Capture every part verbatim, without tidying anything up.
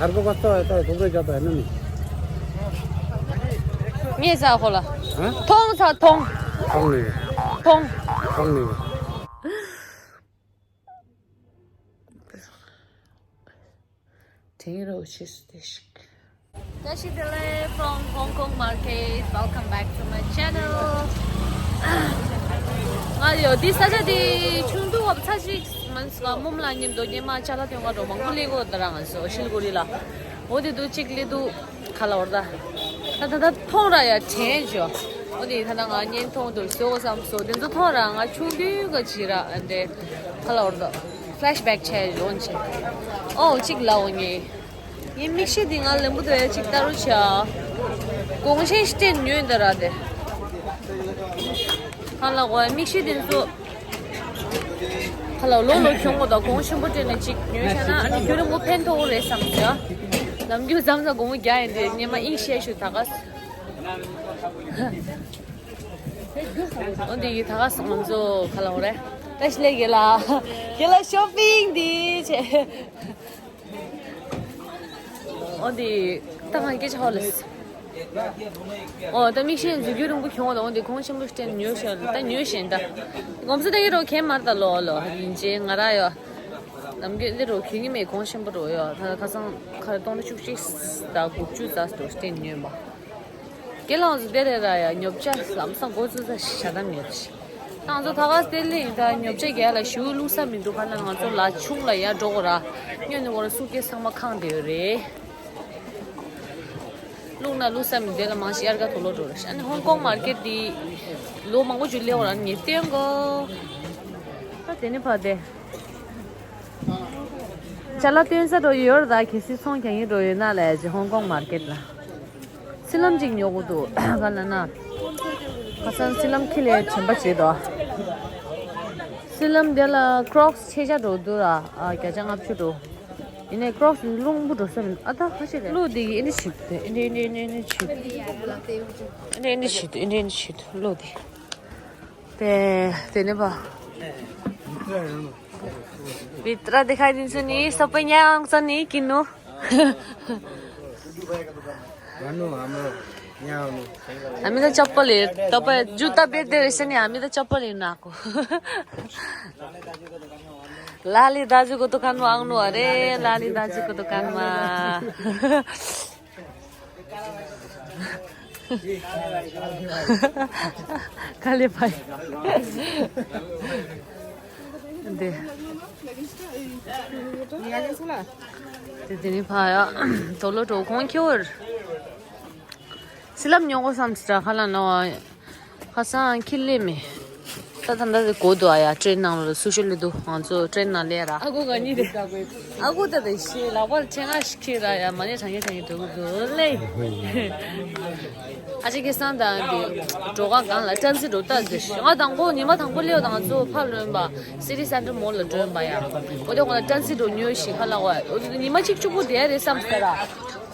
घर को बस्ता है तो तुमको क्या पहनना नहीं? ངས་ཟ་ཧོ་ལ། ཧ། ཐོང་ཟ་ཐོང་། ཐོང་ནི། ཐོང་། ཐོང་ནི། དེང་རོ་ཆེ་སུ་དེ་ཞིག་བཀྲ་ཤིས་བདེ་ལེགས། from Hong Kong market, welcome back to my channel. ང་ཡོད་དེ་ས་ཆ་དེ་ཆུང་དུས་བབ་ཚ་ཞིག་མིན་སོང་། ང་མོམ་ལ་ཉིན་དོ་ཉི་མ་ཅ་ལག་སྟོན་ག་འགྲོ་མང་པོ་ལས་གོ་ད་རང་ང་སོ་ཤིལ་གོ་རི་ལ། འོ་དེ་དུ་གཅིག་ལས་དུ་ཁ་ལ་བར་ད། ད་ད་ད་ཐོང་ར་ཡ་དྲན་བྱོ། འོ་དེ་ད་ད་ང་བརྙན་ཐུང་དུ་བཟོ་བསམ་སོ། དེ་ཚོ་ཐོང་ར་ང་ཆུང་དུས་ག་ཅི་ར་ཨ་འདྲེ་ཁ་ལ་བར་ད། ཕ་ལེ་ཤི་བེག་བྱས་ཡོང་ཆེ། ཨོ་གཅིག་ལའོ་ངས། ངའི་མིག་ཤེལ་འདི་ང་ལེན་པོ་དོ་ཡ་གཅིག་ལྟ་རུ་བྱ། གོང་ཆེན་སྟེ་ཉོས་འདི་ར་དེ། ཧ་ལ་གོ་མིག་ཤེལ་འདི་ཚོ། ཧ་ལ་ལོ་ལོ་གྱོང་གོ་ད་གོང་ཆེན་པོ་སྟེ་ནས་གཅིག་ཉོས་བྱ་ན་ཨ་ནི་རྒྱུན་རིང་པོ་ཕན་ཐོགས་རེད་བསམ་བྱ། ནམ་རྒྱུན་མཚམས་མཚམས་སྒོར་མོ་བརྒྱ་ཡིན་དུས་སྙེ་མ་ཨིང་ཤེས་ཞུ་ད་ག་འོ་འདི་ཡི་ད་ག་སོང་ང་ཚོ་ཁ་ལ་འོ་རེད། ད་ཤི་ལེ་གེ་ལ། གེ་ལ་ཤོ་པིང་འདི་བྱས། འོ་འདི་ད་ང་སྐད་ཆ་ཧོ་ལེ། འོ་ད་མིག་ཤེལ་འཛུགས་རྒྱུ་རིང་པོ་གྱོང་ད། འོ་འདི་གོང་ཆེན་པོ་སྟེ་ཉོས་ཤེ་ད་ཉོས་ཤེ་ད། གོམས་སོ་ད་གི་རོ་ཁེ་མར་ད་ལོ་ལོ་ཡིན་ཅེ་ང་ར་ཡོ། ནམ་རྒྱུན་འདི་རོ་ཁེ་གི་མེ་གོང་ཆེན་པོ་རོ་ཡོ། ད་ཁ་སང་ཁ་སྟོང་བཅུ་གཅིག་ད་དགུ་བཅུ་ཙམ་དུ་སྟེ་ཉོས་པ། ཁྱེད་རང་ཚོ་དེ་རེད་ར་ཡ། ཉོ་ཆ་ལམ་སང་འགོ་ཚུགས་ས་ཞིག་བྱ་དམ་ཡོད་ཅི། ང་ཚོ་ད་ག་སྟེ་ལེ་ཡིན་ད་ཉོ་ཆ་རྒྱག་ལ་ཞུ་བླུག་ས་མི་འདུག་ག་ན་ང་ཚོ་ལ་ཆུང་ལ་ཡར་འགྲོ་གོ་ར། སྔོན་ནས་འོ་ར་སུ་ཀེ་ཚང་མ་ཁང་དེ་ཡོད་རེད། བླུག་ན་བླུག་ས་མི་འདུག་ལ་མང་ཞིག་ཡར་ག་དོ་ལོ་འགྲོ་ར། ཨ་ནི་ཧོང་ཀོང་མར་ཀེ་ཊི་དེ་ལོ་མང་པོ་ཅིག་སླེབས་འོ་ར་ངས་སྟོན་གོ་ད་དེ་ནི་ཕ་དེ། ཅ་ལག་སྟོན་ས་འགྲོ་ཡོད་ར་ད་གལ་སྲིད་ཚོང་རྒྱག་གི་འགྲོ་ཡོད་ན་ལས་ཀྱི་ཧོང་ཀོང་མར་ཀེ་ཊི་ལ། སི་ལམ་གཅིག་ཉོ་དགོས་འདུག་ག་ལ་ན། ཁ་སང་སི་ལམ་ཁྱི་ལས་དྲན་པ་བྱེད་དོ། སི་ལམ་དེ་ལ་ཀྲོག་སི་ཆེ་ཆ་འགྲོ་འདུག་ར། ཨ་བརྒྱ་ཆ་ལྔ་བཅུ་འགྲོ། ཡིན་ནའི་ཀྲོག་སི་རླུང་བུ་འགྲོ་ས་མིན། ཨ་ད་ཁ་ཤས་རེད། གློག་འདི་ཡིན་ནི་ཞིག་དེ་ཨེ་འདྲེ་ཨེ་འདྲེ་ཨེ་འདྲེ་ཨེ་འདྲེ་ཞིག་ཨེ་འདྲེ་ཨེ་འདྲེ་ཞིག་དེ་གློག་འདི། དེ་དེ་ནས་པ། मित्र दिखाई दिन्छु नि, सबै यहाँ आउँछ नि किन्नु। भन्नु हाम्रो यहाँ आउनु। हामी त चप्पल हेर, तपाईँ जुत्ता बेच्दै रहेछ नि, हामी त चप्पल हेर्न आएको। लाली दाजुको दोकानमा आउनु अरे, लाली दाजुको दोकानमा। काले भाइ। दे। दे देने पाया। तोलो टोकों क्यों? सिलम न्योंगो समझता खाला नवा। ཁ་སང་ཁྱི་ལས་མེད། ད་ད་ད་དེ་གོ་འདུག་ཨ་ཡ། ཀྲེན་ནང་ལ་སུ་ཤི་ལ་འདུག་ང་ཚོ་ཀྲེན་ནང་ལས་ར། ཨ་ཁུ་ག་ནི་རེད། ཨ་ཁུ་ད་དེ་ཤི་ལག་པར་ཆེ་ང་ཤི་ཁྱི་ར་ཡ། མ་ནི་དྲང་ངེ་དྲང་ངེ་འགྲོ་གི་འདུག་ལེ། ཨ་ཅེ་ཁེ་སང་ད་དེ་འགྲོ་ག་གང་ལ་ཊན་སི་འགྲོ་ད་དེ་ཤི། ང་དང་པོ་ཉི་མ་དང་པོ་ལེའོ་དང་ང་ཚོ་ཕར་ལོན་པ་སི་ཊི་སེན་ཊར་མོལ་ལ་འགྲོ་ཡིན་པ་ཡ། འོ་དེ་ཁོ་ན་ཊན་སི་འགྲོ་ཉོས་ཤི་ཁ་ལག་བ། འོ་དེ་ཉི་མ་གཅིག་གཅིག་པོ་དེ་རེད་བསམ་ཟེར་ར།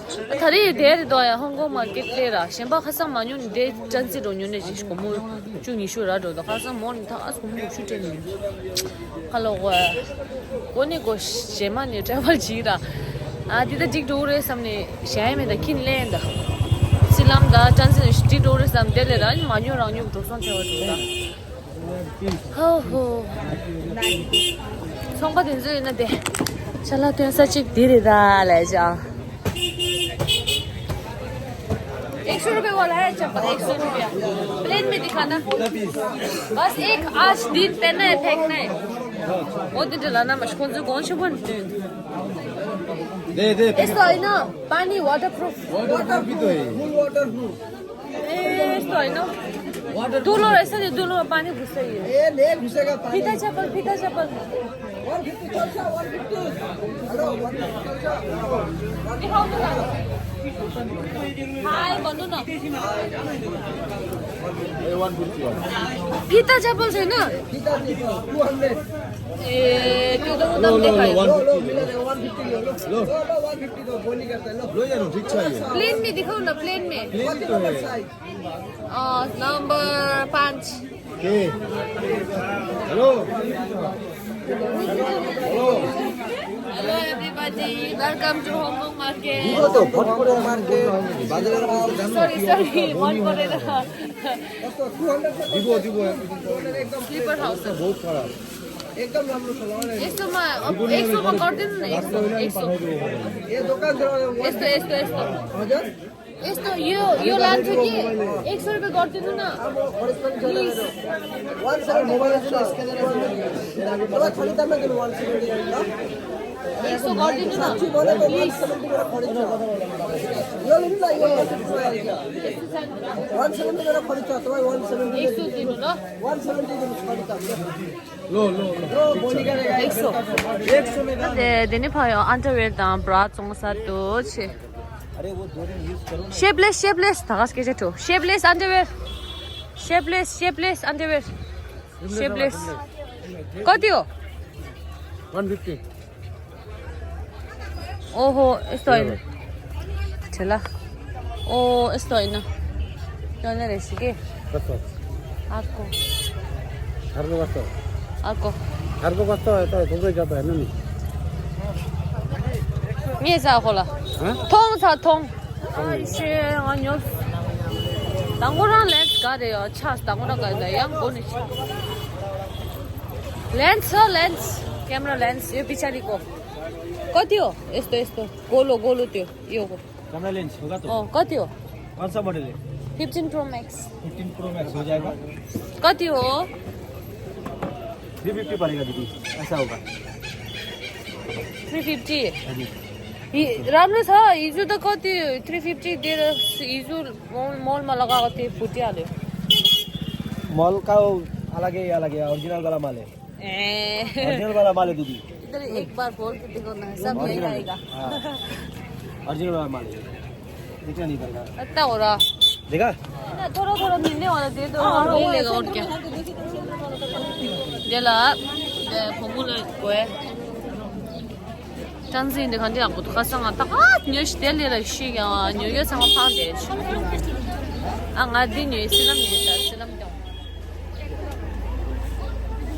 ད་རེས་དེ་རེད་དོ་ཡ། ཧོང་ཀོང་མར་ཀེ་ཊི་ལས་ར། གཞན་པ་ཁ་སང་མ་ཉོ་ནི་དེ་ཊན་སི་འགྲོ་ཉོ་ནས་ཅིག་སྒོར་མོ་བཅུ་ཉི་ཤུ་ར་འགྲོ་དོ། ཁ་སང་མོ་ནི་ད་ཨ་སྒོར་མོ་དགུ་བཅུ་སྤྲད་ནས་ཉོ། ཁ་ལོ་གོ་གོ་ནི་གོ་གཞན་མ་ནི་ཊ་རེ་ཝལ་བྱིས་ར། ཨ་འདི་ད་འགྲིག་འགྲོ་རེད་བསམ་ནས་གཞན་མེད་ད་ཁྱི་ལེན་ད། སི་ལམ་ད་ཊན་སི་འགྲིག་འགྲོ་རེད་བསམ་དེ་ལས་ར་ནི་མ་ཉོ་རང་ཉོ་འགྲོ་སོང་ཆེ་བ་འགྲོ་ད། ཧོ་ཧོ། ཚོང་པ་དེ་ཚོ་ཡིན་ན་དེ། ཅ་ལག་སྟོན་ས་གཅིག་དེ་རེད་ད་ལས་ཅང་། एक सौ रुपए वाला है चप्पल, एक सौ रुपया। प्लेन में दिखाना। बस एक आज दिन पहनना है, फेंकना है। वो दिन लाना मत, कौन से, कौन से बन? दे दे। यस्तो होइन, पानी वाटरप्रुफ। वाटरप्रुफ त हो। ए, यस्तो होइन। दुलो रहेछ नि, दुलोमा पानी घुस्छ यो। ए, ले घुसेको पानी। फिता चप्पल, फिता चप्पल। वन फिफ्टी चल्छ, one fifty. Hello, one fifty चल्छ। देखाउनु न। हाय भन्नु न। ए, वन फिफ्टी हो। फिता चप्पल छैन? फिता, फिता, टू हन्ड्रेड। ए, त्यो त म लो, दाम लो, लो, देखाएँ। वन फिफ्टी लो, लो, मिलाएर वन फिफ्टी लो। लो, लो, वन फिफ्टी। लो, लो, ठिक छ यो। प्लेन में दिखाऊ न, प्लेन में। प्लेन त हो। अँ, नम्बर पाँच। के? Hello. Hello. Hello everyone. Welcome to Hong Kong market. 이것도 버리고래 마켓. Sorry, sorry. One for another. 이거 어디 보여? Slipper house. बहुत खराब। एकदम राम्रो छ ल। यस्तोमा, अब एक सौमा गर्दिनु न, एक सौ, एक सौ। ये दोकान छ। यस्तो, यस्तो, यस्तो। हजुर। यस्तो, यो, यो लान्छु कि एक सौ रुपियाँ गरिदिनु न। Please। One seventy। एक सौ गरिदिनु न। Please। यो लिनु न, यो। One seventy मेरा खर्च छ, तपाईँ one seventy। एक सौ दिनु ल। One seventy दिनु, खर्च छ। एक सौ। दे, देने पायो, underwear दाम bra चोंग सा तो छे। अरे वो दो दिन use करो ना। Shapeless, shapeless, थाहा के छ। Shapeless underwear। Shapeless, shapeless underwear। Shapeless। कति हो? One fifty। ओहो, यस्तो होइन। ठेला। ओ, यस्तो होइन। त्यो नै रहेछ के? कस्तो? अर्को। अर्को कस्तो? अर्को। अर्को कस्तो हो त? थुप्रै छ त, हेर्नु नि। यहीँ छ खोला। हँ? थोङ छ, थोङ। आई से, अँ, यो। दङ्गुरा lens गरे हो, छ, दङ्गुरा गरे, यहाँ बोने छ। Lens हो, lens। Camera lens, यो पछाडिको। कति हो? यस्तो, यस्तो। गोलो, गोलो त्यो, यो। Camera lens होगा तो? अँ, कति हो? कौन सा model है? Fifteen Pro Max। Fifteen Pro Max हो जाएगा। कति हो? Three fifty पड़ेगा दीदी, ऐसा होगा। Three fifty? हजुर। हि-, राम्रो छ, हिजो त कति three fifty दिएर हिजो mall, mall मा लगाएको थिएँ, फुटिहाल्यो। Mall का वो अलग है, ये अलग है, original वाला माल है। ए। Original वाला माल है दीदी। इधर एक बार बोल के देखो ना, सब यही आएगा। हाँ। Original वाला माल है। देखना नहीं पड़ेगा। इतना हो रहा। देखा? ना, थोड़ा थोड़ा मिलने वाला दे दो, हाँ, हम ले वो लेगा, और क्या। दे ला, दे, फॉर्मूला को है। ཅན་ཟིན་འདི་གང་འདྲ་ཡག་པོ་འདུག་ཁ་སང་ང་ད་ག་ཉོས་ཤི་དེ་ལས་ལ་ཤི་ཡང་ཉོ་ཡོད་ཚང་མ་ཕངས་ཏེ་ཤི། ཨ་ང་འདི་ཉོས་སི་ལམ་ཉོས་ད་སི་ལམ་ཀྱང་།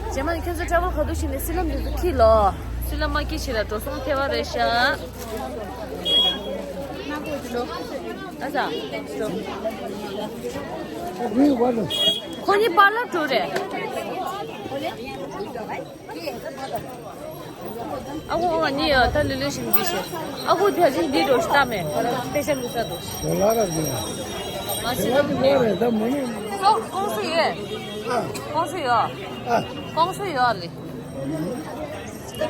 རྗེས་མ་ནི་ཁྱོད་ཚོ་ཊ་རེ་ཝལ་ག་དུས་ཕྱིན་ནས་སི་ལམ་འདི་ཚོ་ཁྱི་ལོ། སི་ལམ་མ་ཁྱི་ཕྱི་ལ་འགྲོ་སོང་ཐེ་བ་རེད་ཤག་ཨ་ཙ། ཁོ་གཉིས་པཱ་ལགས་འགྲོ་རེད། ཨ་ཁུ་ཨ་ནི་ཡ་ད་ལི་ལི་ཞིག་འདི་ཤེས། ཨ་ཁུ་དེ་བཞིན་འདི་འགྲོ་ཤི་ཏ་མེ། པེ་ཤ་ལུ་ས་འགྲོ་ཤི། ལ་ལ་ར་འདི། ང་ཤི་ལ་འདི་རེད་ད་མ་ནི། སོ་ཀོང་སུ་ཡོད། ཨ། ཀོང་སུ་ཡོད། ཨ། ཀོང་སུ་ཡོད་ལི། སྒོར་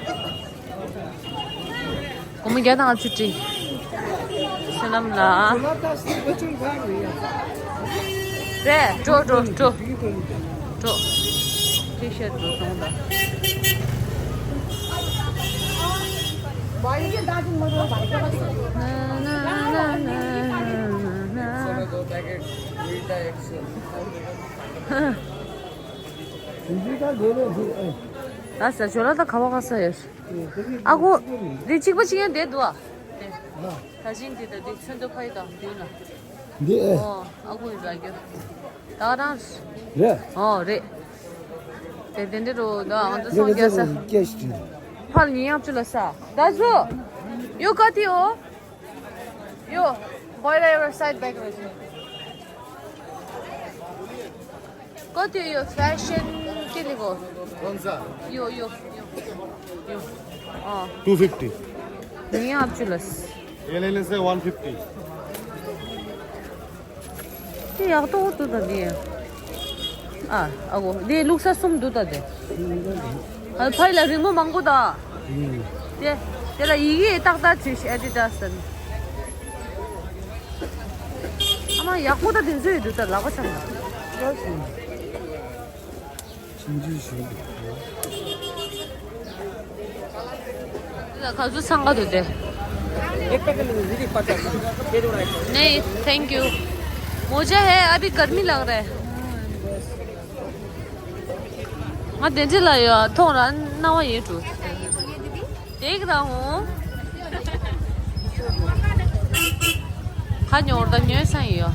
མོ་བརྒྱ་དང་ལྔ་བཅུ་ཁྲི། སི་ལམ་ལ། རེད། འགྲོ་འགྲོ་འགྲོ། འགྲོ། ཏི་ཤར་འགྲོ་སོང་ད། ད་ས་ཇོ་ལ་ད་ག་བ་ག་ས་ཡོད། ཨ་ཁུ། འདི་གཅིག་པ་གཅིག་ཡང་བསྡད་འདུག་ཨ། ད་བཞིན་འདི་ད་འདི་ཚོན་མདོག་ཕ་ཡི་དང་མདུན་ལ། འདི་ཨེ། ཨོ་ཨ་ཁུ་ཡི་ར་རྒྱུ། ད་རང་། རེད། ཨོ་རེད། དེ་དེ་འདྲ་རུ་ད་ཨང་ད་སོང་རྒྱ་ས། སྐད་ཞིག་དྲིས། ཕར་ཉིན་ཡང་བཅུ་ལ་ས། ད་ཚོ། ཡོ་ག་དེ་ཨོ། ཡོ། བོའི་ར་ཡོ་སའིད་བེག་རེད། कति हो यो फेसन के लिएको? कौन सा? यो यो यो यो अँ टू फिफ्टी। यहाँ आप चुलस। ये लेने से वन फिफ्टी। ये यार तो होता था दिए। आ अगो दे लुक सा सुम दूता दे। ཕར་ཕར་ལ་རིང་མོ་མང་པོ་དང་། དེ་དེ་ལ་ཡི་གེ་ཏག་ཏག་བྲིས་ཤིག་ཨེ་ཌི་ཌ་སི་དང་། ཨ་མ་ཡག་པོ་ད་དེ་ཚོ་ཡོད་འདུག་ད་ལག་པ་འཆང་ད། ཕྱིན་ཅི་ཞུ། དེ་ལ་ག་ཚོད་འཚང་ག་འདུག་དེ། एक पैकेट ले लो दीदी, पचास। दे दो ढाई सौ। नहीं, थैंक यू। मुझे है, अभी गर्मी लग रहा है। ང་དེ་འདྲ་ལ་ཡོད་མཐོང་ར་སྣང་བ་ཡོད་འགྲོ། དེ་གི་རང་ཧོ། ཁ་ཉོར་དང་ཉོས་སང་ཡོད།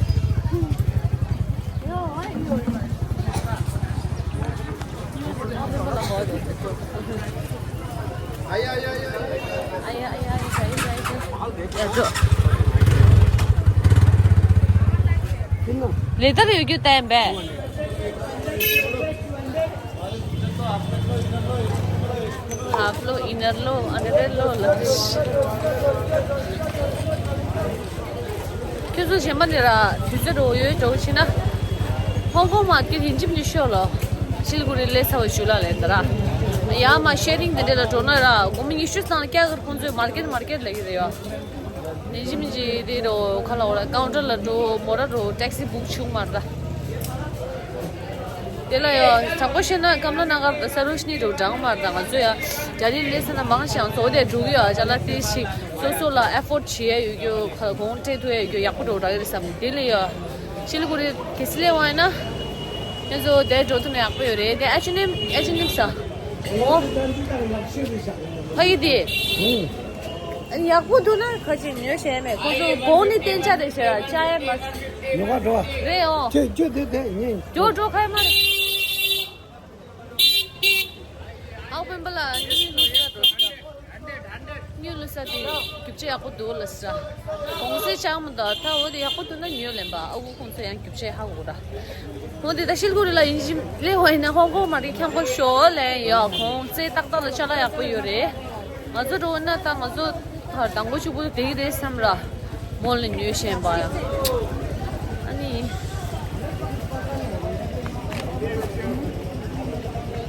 ལེ་དར་ཡོད་རྒྱུ་བསྟན་པས། ཧབ་ལོ་ཨིན་ནར་ལོ་ཨན་ཌར་ཝེར་ལོ་ལ། ཁྱོད་ཚོ་གཞན་པ་ནས་ར་དུས་ཚོད་འགྲོ་ཡོད་འགྲོ་ཕྱིན་ན། ཧོང་ཀོང་མར་ཀེཊ་ཡིན་གཅིག་མིན་གཅིག་ཤོག་ལོ། ཤིལ་གུ་རི་ལས་ཚ་བ་ཞུ་ལ་ལས་ད་ར། ཡ་མ་ཤེ་རིང་དེ་འདྲ་ལ་འགྲོ་ན་ར་དགོང་མོ་ཉི་ཤུ་ཙམ་ལ་སྐྱག་གི་ཁོང་ཚོས་མར་ཀེཊ་མར་ཀེཊ་ལ་ཡོད་རེད་ཡ། ཡིན་གཅིག་མིན་གཅིག་དེ་འགྲོ་ཁ་ལ་འོ་ར་ཀའུན་ཊར་ལ་འགྲོ་མོ་ར་འགྲོ་ཊེག་སི་བུག་བྱུང་མར་ད། དེ་ལ་ཡང་དྲང་པོ་བཤད་ན་ཀམ་ལ་ན་གར་དང་ས་རོ་ཤི་ནི་རུ་གྲང་མར་དང་ང་ཚོ་ཡང་རྒྱ་རིགས་སླེབས་ས་ན་མང་ཞིང་བཟོ་དེ་འགྲོ་གི་ཡོད། ཅ་ལག་དེ་ཞིག་སོ་སོ་ལ་ཨེ་ཕོར་ཌི་བྱེད་ཡ་ཡོད་རྒྱུ་ཁ་གོང་སྤྲད་ཐུབ་ཡ་ཡོད་རྒྱུ་ཡག་པོ་འགྲོ་གྲག་གི་རེད་བསམ་ནས། དེ་ལ་ཡང་ཤི་ལི་གུ་རི་གེ་སི་ལེ་ཝང་ཡིན་ན་ང་ཚོ་དེ་འགྲོ་ཐུབ་ན་ཡག་པོ་ཡོད་རེད། དེ་ཨེ་ཆི་ནེམ་ཨེ་ཆི་ནེམ་ས་འོ་ཕ་གི་དེ། ཡག་པོ་འདུག་ན་ཁ་ཅིག་ཉོས་བྱས་མེད། ཁོ་ཚོ་གོང་ནས་བསྟན་ཆ་དེ་བྱས་ལ་བཅའ་ཡ་མ་ཉོ་ག་འགྲོ་བ། རེད་ཨོ། ཁྱོད་ཁྱོད་དེ་དེ་ཉིན་འགྲོ་འགྲོ་ཁ་ཡ་མ་རེད། ཨའུ་སྤེན་པ་ལ་ཉིན་ལུས་ས་འགྲོ་ས། ཉིན་ལུས་ས་དེ་རྒྱུ་ཆ་ཡག་པོ་འདུག་ལ་ས། གོང་ཚད་ཆག་མི་འདུག་ད་འོ་དེ་ཡག་པོ་འདུག་ན་ཉོས་ལེན་པ་ཨ་ཁུ་ཁོང་ཚོ་ཡང་རྒྱུ་ཆ་ཧ་གོ་ར། འོ་དེ་ད་ཤིལ་གུ་རི་ལ་ཡིན་གཅིག་སླེབས་པ་ཡིན་ན་ཧོང་ཀོང་མར་ཀེཊ་འཁྱམ་པོ་ཤོག་ལེན་ཡ། གོང་ཚད་ཏག་ཏག་ལ་ཅ་ལག་ཡག་པོ་ཡོད་རེད། ང་ཚོ་འགྲོ་ན་ད་ང་ཚོ་ད་དང་པོ་གཅིག་པུ་དེ་གི་རེད་བསམ་ར། མོལ་ལ་ཉོས་བཞིན་པ་ཡ། ཨ་ནི།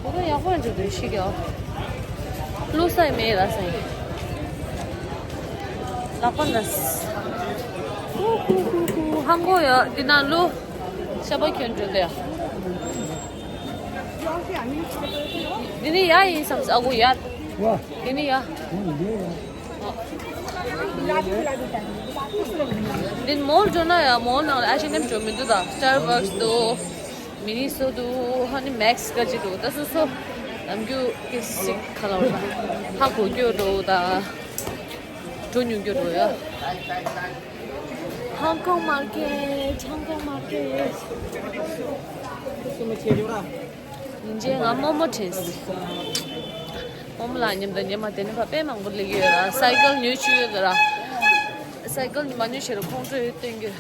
ཁོ་ཚོ་ཡག་པོ་འཇུག་དུས་ཤིག་ཡོ། བླུག་ས་ཡི་མེད་ར་ས་ཡི། ལག་པ་ན། ཧང་གོ་ཡ་འདི་ན་བླུག་ཤ་པ་གྱོན་འགྲོ་དེ་ཡ། འདི་ནི་ཡ་ཡིན་བསམ་ས་ཨ་གོ་ཡ། ཡ། འདི་ནི་ཡ། འདི་མོལ་འགྲོ་ན་ཡ་མོལ་ནང་ལ་ཨ་ཤེ་ནེམ་འགྲོ་མི་འདུག་ད་སི་ཊར་བྷག་སི་འདུག་མི་ནི་སོ་འདུག་ཧ་ནི་མེག་སི་ཀ་ཅི་འདུག་ད་སོ་སོ་ནམ་རྒྱུན་ཏི་སི་ཁ་ལ་བ་ཧ་གོ་རྒྱུ་འགྲོ་ད་འགྲོ་ཉུང་རྒྱུ་འགྲོ་ཡ། ཧོང་ཀོང་མར་ཀེཊ། ཧོང་ཀོང་མར་ཀེཊ། ཉིན་རྗེས་ང་རྨོ་མོ་དྲན་སོང་། རྨོ་མོ་ལགས་མཉམ་དུ་ཉི་མ་དེ་ནས་ཕར་དཔེ་མང་པོ་སླེབས་ཀྱི་ཡོད་ར། སའི་ཀལ་ཉོས་བཅུག་ཡོད་ར། སའི་ཀལ་ཉི་མ་ཉོས་བྱས་ར་ཁོང་ཁྲོས་སྟོན་གྱི།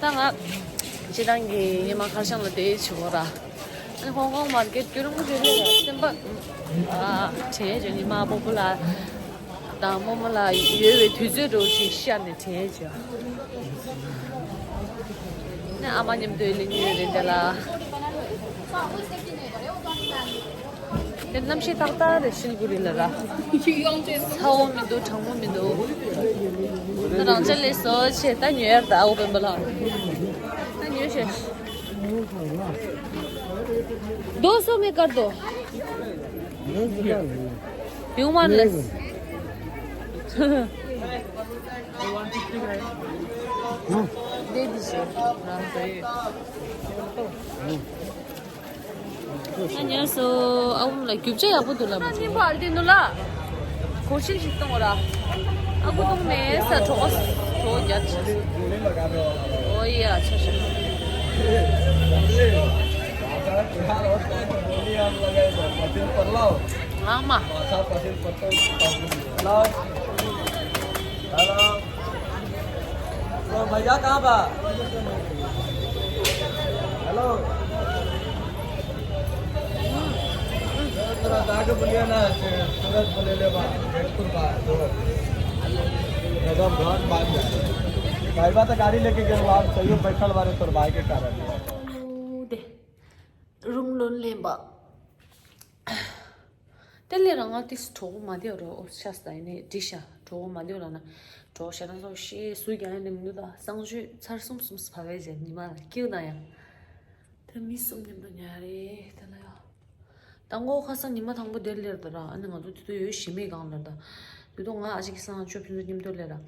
ད་ང་སྤྱི་བཏང་གི་ཉི་མ་ཁར་ཤང་ལ་བསྡད་བྱུང་ར། ཨ་ནི་ཧོང་ཀོང་མར་ཀེཊ་རྒྱུན་རིང་པོ་ཞིག་རེད་ར། སེམས་པ་ཨ་དྲན་བྱུང་། ཉི་མ་སྤོ་བོ་ལགས་དང་རྨོ་མོ་ལགས་ཡོད་པའི་དུས་ཚོད་འདྲ་བོ་ཞིག་ཤར་ནས་དྲན་བྱུང་། ནི་ཨ་མ་མཉམ་དུ་ལེན་ཡོད་རེད་འདི་ལ། དེ་གནམ་གཤིས་ཏག་ཏག་རེད་ཤིལ་གུ་རི་ལ་ར། ཚ་བོ་མི་འདུག་གྲང་མོ་མི་འདུག་ད་རང་ཅག་ལས་བཟོ་བྱས་ད་ཉོ་ཡར་ད་ཨའུ་སྤེན་པ་ལགས། ད་ཉོས་བྱས། दो सौ में कर दो। ह्यूमनलेस। दे दीजिए। ཉལ་སོ། ཨ་ཁུ་ལ་རྒྱུ་ཆ་ཡག་པོ་འདུག་ལ། ཨ་ནི་པ་ཨལ་ཏི་ནུ་ལ། གོ་ཤིན་ཞིག་གཏོང་ར། ཨ་ཁུ་གཏོང་མེད་ས་གྲོགས་གྲོགས་རྒྱ་ཆེ། ཨོ་ཡ་ཆ་ཤ། ཨ་མ། Hello। तो भैया कहाँ बा? हेलो। थोड़ा जाके बोलिए ना, सूरज बोले ले बा, जयपुर बा, जो। गजब बहुत बात है। भाई बा तो गाड़ी लेके गए, आप सही बैठल बारे तोर भाई के कारण। रूम लोन ले बा। དེ་ལས་རང་ང་ཏིས་གྲོགས་མ་བདེ་རོ། ཨོ་ཤ་སྟ་ཡིན་ནས་འདྲི་ཤ་གྲོགས་མ་བདེ་ལ་ན། གྲོགས་ཤ་ན་སོ་ཤེས་སུ་རྒྱ་ཡན་ནས་མི་འདུག་ད་གསང་སྤྱོད་ཚར་གསུམ་གསུམ་བ་བས་བྱས་ཉི་མ་ལ་སྐྱིད་ན་ཡང་། དེ་མི་གསུམ་མཉམ་དུ་ཉར་རེད་དེ་ལ་ཡ། དང་པོ་ཁ་སང་ཉི་མ་དང་པོ་དེར་སླེབས་ད་ར། ཨ་ནི་ང་ཚོ་དེ་དུས་ཡོད་ཞི་མེད་གང་ལ་ད། དེ་དུས་ང་ཨ་ཅག་གི་སང་ཆོས་ཕུན་ཚོགས་མཉམ་དུ་སླེབས་ར།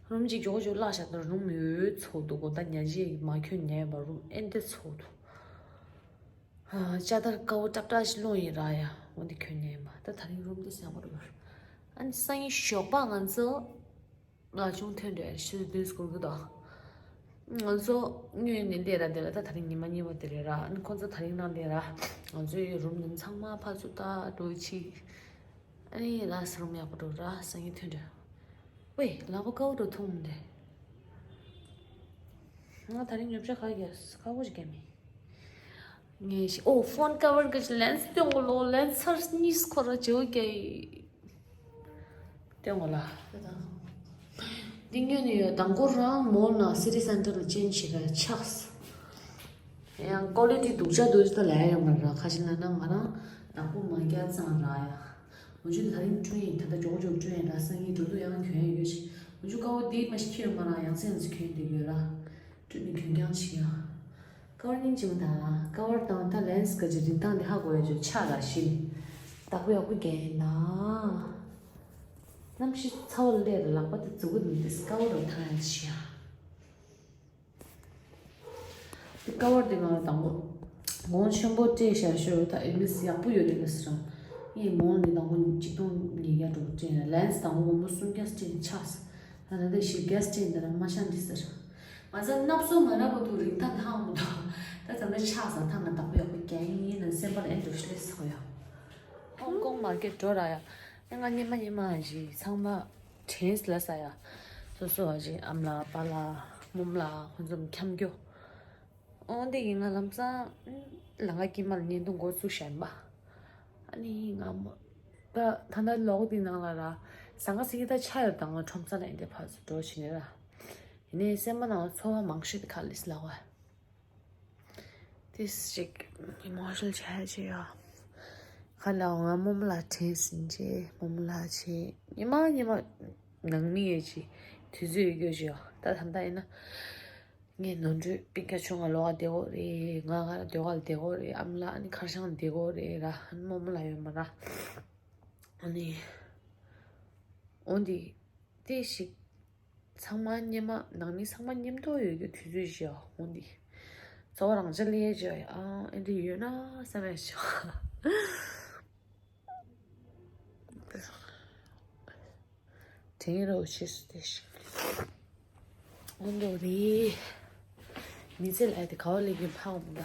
རུམ་གཅིག་མགྱོགས་མགྱོགས་བརླག་བཞག་ད་རུམ་ཡོད་ཚོགས་འདུག་གོ་ད་ཉ་ཇི་མ་ཁྱོད་ཉལ་བ་རུམ་ཨེ་འདི་ཚོགས་འདུག་ཅ་དར་དཀར་པོ་ཏྲབ་ཏྲ་ཞིག་བླུགས་ཡིན་ར་ཡ། འོ་འདི་གྱོན་ཉན་ཡིན་པ། ད་ད་རིང་རུམ་འདི་སེམས་པོ་རུ་བར། ཨ་ནི་སང་ཉིན་ཞོགས་པ་ང་ཚོ་ལ་ཆུང་ཐོན་འདྲ་ཤི་དུས་སྐོར་གི་དང་། ང་ཚོ་སྔོན་ནས་འདི་ར་འདི་ལ་ད་དེ་རིང་ཉི་མ་གཉིས་པ་དེ་རེད་ར། ཨ་ནི་ཁོང་ཚོ་དེ་རིང་ནང་འདི་ར། ང་ཚོའི་རུམ་ནང་ཚང་མ་ཕར་ཚུར་ལྟ་འགྲོ་ཆི། ཨ་ནི་ལ་ས་རུམ་ཡག་པོ་འགྲོ་ར། སང་ཉིན་ཐོན་འགྲོ། ཝེ་ལག་པ་དཀར་པོ་འགྲོ་ཐུང་མི་འདུག་ང་དེ་རིང་ཉོ་ཆ་ག་རེ་རྒྱག་ཁག་པོ་ཞིག་རྒྱག་མེད། ངས་ཤི། ཨོ། ཕོན་ཀ་བར་གྱི་ལེན་སི་སྟོན་གོ་ལོ། ལེན་སི་ཚར་གཉིས་ཁོ་ར་བྱེའུ་རྒྱ་ཡི་སྟོན་གོ་ལ། འདི་ཉོས་ནས་ཡོད། དང་པོ་རང་མོལ་ནང་སི་ཊི་སེན་ཊར་ལ་ཅན་ཞིག་ར་ཆགས། ཡང་ཀོ་ལི་ཊི་སྡུག་ཅག་སྡུག་ཅག་ལ་ཡ་ཡོད་མ་ར། ཁ་ཤས་ལ་ན་ང་རང་དང་པོ་མ་རྒྱ་ཙང་ར་ཡ། འོན་ཀྱང་ད་རིང་སྤྲོད་ཡིན། ད་ལྟ་མགྱོགས་མགྱོགས་སྤྲོད་ཡིན་ར། སང་ཉིན་འགྲོ་དུས་ཡང་གྱོན་ཡ་ཡོད་ཞིག་འོན་ཀྱང་ཀ་བ་དེ་མ་ཞིག་ཁྱེར་ཡོད་མ་ར། ཡང་སེ་ཡང་སེ་གྱོན་བསྡད་ཡོད་ར། སྤྲོད་ནས་གྱོན་རྐྱང་བྱེད་ཡ། ཀ་བར་སྙིང་རྗེ་མོ་དང་། ཀ་བར་དང་ད་ལེན་སི་ག་ཅི་རིན་ཐང་དེ་ཧ་གོ་ཡ་ཅོ་ཆ་ར་ཤིན། བདག་པོ་ཡག་པོ་རྒྱན་ཡིན་ན། གནམ་གཤིས་ཚ་བ་ལས་ར་ལག་པ་དེ་འཛུགས་གི་མི་འདུག་ཀ་བར་རོ་ཐང་ཡ་ཤི་ཡ། དེ་ཀ་བར་དེ་ང་ལ་དང་པོ་གོང་ཆེན་པོ་སྤྲད་བཞག་ཤོག་ད་ཨེ་མིས་ཡག་པོ་ཡོད་རེད་ལ་ཟེར། ངས་མོང་ནས་དང་པོ་ཆིག་སྟོང་ཉིས་བརྒྱ་འགྲོ་སྤྲད་ན། ལེན་སི་དང་པོ་སུམ་བརྒྱ་སྤྲད་ཆགས། ད་ད་ལྟ་བཞི་བརྒྱ་སྤྲད་འདི་ན་མ་ཤང་འདི་ཟེར། ང་ཚོ་སྣབས་སོ་ང་ན་པོ་དུ་རིན་ཐང་ཐང་མོ་དང་། ད་ད་ལྟ་ཆགས་ས་ཐང་ན་བདག་པོ་ཡག་པོ་རྒྱན་ཡིན་ན་སེམས་པ་ལ་ཨེ་འགྲོ་ཤི་ལེ་ཟེར་ཡ། ཧོང་ཀོང་མར་ཀེ་ཊི་འགྲོ་ར་ཡ། ཨེ་ང་ཉི་མ་ཉི་མ་ཞིག་ཚང་མ་དྲན་ལ་ས་ཡ། སོ་སོ་བ་ཞིག་ཨམ་ལགས་པཱ་ལགས་མུམ་ལགས་ཁོང་ཚོ་འཁྱམ་རྒྱུ། འོན་ཏེ་ཡིན་ང་ལམ་སང་ལ་ང་དཀྱིལ་མ་ལ་བརྙན་ཐུང་འགོ་བཙུགས་བཞག་ཡིན་པ། ཨ་ནི་ང་མོ། ད་ད་ལྟ་ལོག་དེ་ནང་ལ་ར། ཟང་ཁ་སི་ད་ཆ་ཡོད་དང་ཁྲོམ་ས་ལ་ཡིན་ཏེ་ཕར་ཚུར་འགྲོ་བྱེད་ནི་ར། ཡིན་ནའི་སེམས་པ་ནང་ཚོར་བ་མང་ཤོས་དེ་ག་ལེས་ལ་བ། དེ་ཞིག་ཨི་མོ་ཤི་ནལ་ཆགས་ཀྱི་ཡོད། ཁ་ལ་ང་མོ་མོ་ལ་དྲན་ཟིན་ཅེ་མོ་མོ་ལ་ཆེ་ཉི་མ་ཉི་མ་ནང་མི་ཡོད་ཅེ་དུས་ཚོད་ཡོད་རྒྱུ་ཞིག་ཡོད། ད་ད་ལྟ་ཡིན་ན། ངས་ནོར་འཁྲུལ་པིན་ཁ་ཆུང་ང་ལོག་ག་བསྡད་ཡོད་རེད། ང་ང་ལ་སྡོད་ག་ལ་བསྡད་ཡོད་རེད། ཨམ་ལགས་ཨ་ནི་ཁར་ཤང་བསྡད་ཡོད་རེད་ར། ཨ་ནི་རྨོ་མོ་ལ་ཡོད་མ་ར། ཨ་ནི། འོན་ཏེ། དེ་ཞིག་ཚང་མ་མཉམ་མ་ནང་མི་ཚང་མ་མཉམ་དུ་ཡོད་རྒྱུ་དུས་ཚོད་ཞིག་འོན་ཏེ། འཚོ་བ་རང་ཅག་ལས་བྱ་ཡ་ཨ་ཨེ་འདྲ་ཡོད་ན་བསམ་ཡ་ཞིག་དྲན་རོགས་ཞེས་སུ་དེ་ཞིག་འོན་ཏོ་རེད། མི་ཚེ་ལ་དེ་ག་བ་ལས་ཀྱི་ཕ་འོང་ད།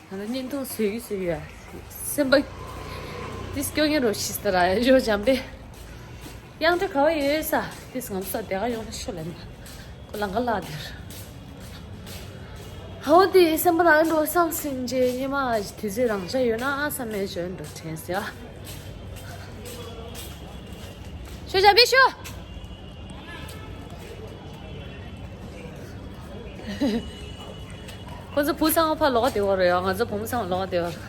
ང་ལ་བརྙན་ཐུང་བཟོས་ཀྱི་བཟོས་ཡོད། སེམས་པ་ཏིས་སྐྱོ་ངེ་རོ་ཤིས་ཏ་ར་ཡ་ཞོ་འཇམ་པེ། དབྱངས་སྒྲ་ག་བ་ཡོད་ས་ཏིས་ང་ཚོ་དེ་ག་ཡོང་ན་ཤོ་ལེན་པ། ཁོ་ལང་ག་ལ་དེར། ཧའོ་དེ་སེམས་པ་ནང་འགྲོ་སང་སིན་ཅེ་ཉི་མ་དུས་ཚོད་རང་ཆ་ཡོད་ན་ཨ་ས་མེད་ཞོ་འགྲོ་དྲན་ཟེར། ཤོ་འཇམ་པེ་ཤོ། ཁོ་ཚོ་བུ་ཚང་མ་ཕར་ལོག་བསྡད་ཡོད་རེད་ཡ། ང་ཚོ་བུ་མོ་ཚང་མ་ལོག་བསྡད་ཡོད་རེད།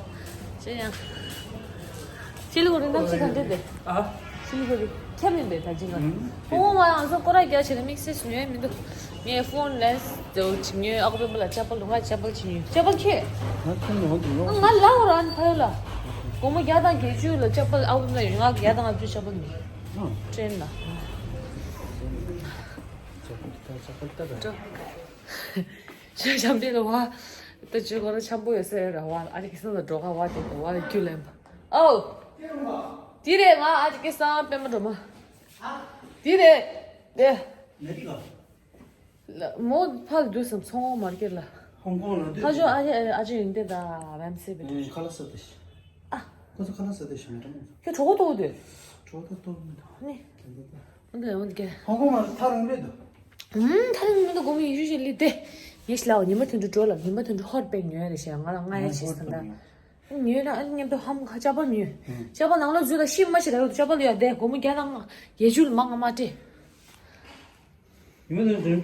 ཅི་ཡང་། ཅི་ལུགས་རེད། གནམ་གཤིས་ག་འདྲ་འདུག་ཨ། ཅི་ལུགས་རེད། ཁྱབ་མིན་པས་ད་ཅི་ག་ཨུམ། ཨོ་ང་ང་ཚོ་སྐོར་ར་རྒྱག་བྱས་ནས་དམིགས་བསལ་ཞིག་ཉོས་མི་འདུག་ངས་ཕོན་ལེན་སི་དེ་ཅིག་ཉོས། ཨ་ཁུ་སྤེན་པ་ལ་ཅ་པལ་ལུང་ང་ཅ་པལ་ཅིག་ཉོས། ཅ་པལ་ཁྱེད། ང་ཁྱོད་ནང་དུ་ཡོང་། ང་ལ་འོ་ར་ཨ་ནི་ཕ་ཡུལ་ལ། སྒོར་མོ་བརྒྱ་དང་བརྒྱད་ཅུ་ལ་ཅ་པལ་ཨ་ཁུ་སྤེན་པ་ལ་ཡོད། ང་བརྒྱ་དང་ལྔ་བཅུ་ཅ་པལ་མེད། ཨ། ཀྲེན་ལ། ཅ་པལ་ད་ཅ་པལ་ད་ར། ཅ་ཅམ་པི་ལ་བ། ད་ཅི་གོ་ན་ཆམ་པོ་ཡོད་ས་ར་བ། ཨ་ཅེ་ཁེ་སང་ལ་འགྲོ་ག་བ་དེ་བ་ལ་རྒྱུ་ལེན་པ། ཨོ། དེ་རེད་ང་ཨ་ཅེ་ཁེ་སང་པད་མ་སྒྲོལ་མ། དེ་རེད། དེ། མོ་ཕར་འདུག་སམ་ཚོང་མར་ཀེ་ལ། ཧོང་ཀོང་ལ་འདུག་ཕ་ཇོ་ཨ་ཅེ་ཨ་ཅེ་ཡིན་ཏེ་ད་རམ་སེ་བེ་ཏེ། ཁ་ལ་ས་ཏེ་ཤི། ཨ། ཁོ་ཚོ་ཁ་ལ་ས་ཏེ་ཤི་མི་འདྲ་མོ། ཁྱོད་གྲོགས་པོ་ཏོ་དེ། གྲོགས་པོ་ཏོ་མི་འདྲ། ནི། འདི་ལ་འོན་ཀེ། ཧོང་ཀོང་མ་ཐག་རིང་རེད་དོ། ཨུམ་ཐག་རིང་མི་འདུག་སྒོར་མོ་ཉི་ཤུ་ཞིག་ལི་ཏེ། ངས་ཤི་ལའོ་ཉི་མ་དུད་འགྲོ་འགྲོ་ལ་ཉི་མ་དུད་འགྲོ་ཧོར་པེ་ཉོས་རེད་ཤག་ང་ལ་ང་ཡ་ཆེ་སོང་ད། ཉོས་ན་ཨ་ནི་མཉམ་དུ་ཧམ་ཁ་ཅ་པ་མྱོས། ཅ་པ་ནང་ལོ་འཛུལ་ལ་ཤི་མ་ཤི་ལ་ཡོད་ཅ་པ་ལ་ཡོད་དེ་སྒོར་མོ་བརྒྱ་དང་བརྒྱད་ཅུ་ལ་མང་ང་མ་སྤྲད། ཉི་མ་དུད་འགྲོ་